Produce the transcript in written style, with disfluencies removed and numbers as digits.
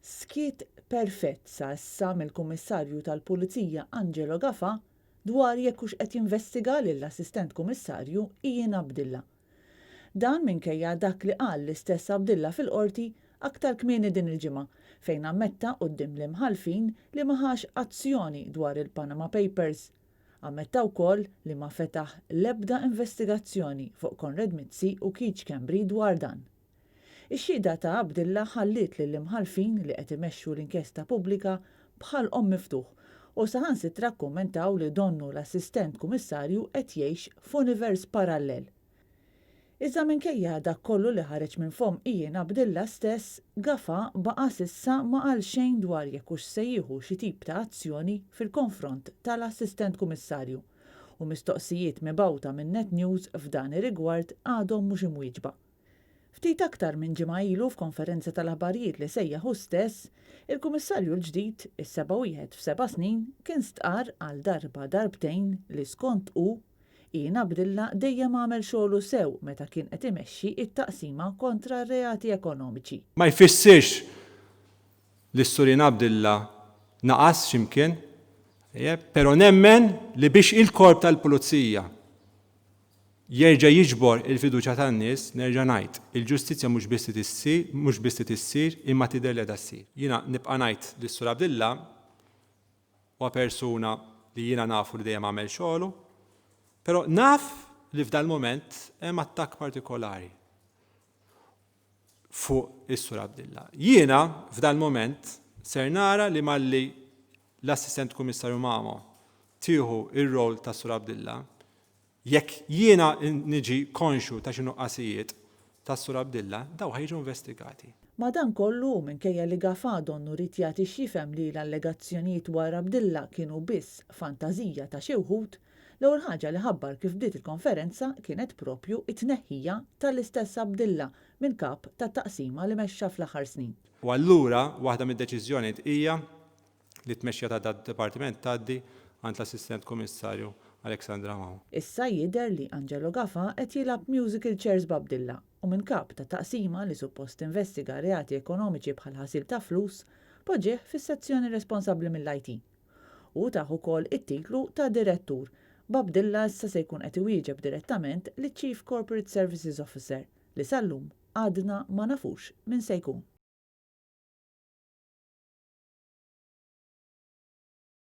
Skiet perfett sa issa mill-Kummissarju tal-Pulizija Angelo Gafà dwar jekk hux qed jinvestiga lill-Assistent Kummissarju Ian Abdilla. Dan minkejja dak li qal l-istess Abdilla fil-Qorti aktar kmieni din il-ġimgħa fejn ammetta quddiem l-Imħallfin li ma ħax azzjoni dwar il-Panama Papers. Ammetta wkoll li ma fetaħ l-ebda investigazzjoni fuq Konrad Mizzi u Keith Schembri dwar dan. Ix-xhieda ta' Abdilla ħalliet lill-imħallfin li qed imexxu l-inkjesta pubblika b'ħalqhom miftuħ u saħansitra kkummentaw li donnu l-Assistent Kummissarju qed jgħix f'univers parallel. Iżda minkejja dak kollu li ħareġ minn fomm Ian Abdilla stess, Gafà baqa' s'issa ma qal xejn dwar jekk hux se jieħu xi tip ta' azzjoni fil-konfront tal-Assistent Kummissarju u mistoqsijiet mibgħuta minn Net News f'dan ir-rigward għadhom mhux imwieġba. Ftit aktar minn ġimgħa ilu f'konferenza tal-aħbarijiet li sejjaħ hu stess, il-Kummissarju l-ġdid, is-seba' wieħed f'seba' snin, kien stqarr għal darba darbtejn li skont hu, Ian Abdilla dejjem għamel xogħlu sew meta kien qed imexxi t-taqsima kontra r-reati ekonomiċi. Ma jfissirx li s-Sur Ian Abdilla naqas xi mkien, però nemmen li biex il-Korp tal-Pulizija jerġa' jiġbor il-fiduċja tan-nies, nerġa' ngħid, il-ġustizzja mhux biss trid issir, mhux biss trid issir, imma tidher li qiegħda ssir. Jiena nibqa' ngħid li s-Sur Abdilla huwa persuna li jiena nafu li dejjem għamel xogħlu, però naf li f'dal-mument hemm attakk partikolari fuq is-Sur Abdilla. Jiena f'dal-mument ser nara li malli l-Assistent Kummissarju Mamo tieħu r-role tas-Sur Abdilla, Jekk jiena niġi konxju ta' xi nuqqasijiet tas-Sur Abdilla, dawn ħa jiġu investigati. Madankollu, u minkejja li Gafà donnu ried jagħti x'jifhem li l-allegazzjonijiet dwar Abdilla kienu biss fantażija ta' xi wħud, l-ewwel ħaġa li ħabbar kif bdiet il-konferenza kienet proprju t-tneħħija tal-istess Abdilla minn kap tat-taqsima li mexxa fl-aħħar snin. U allura waħda mid-deċiżjonijiet hija li t-tmexxija ta' dad-dipartiment tgħaddi għand l-Assistent Kummissarju Alexandra Mamo. Issa jidher li Angelo Gafà qed jilgħab musical chairs b'Abdilla u minn kap ta' taqsima li suppost tinvestiga reati ekonomiċi bħal ħasil ta' flus, poġġieh fis-sezzjoni responsabbli mill-IT. Hu tah ukoll it-titlu ta' Direttur, b'Abdilla issa se jkun qed iwieġeb direttament liċ-Chief Corporate Services Officer li sal-lum għadna ma nafux min se jkun.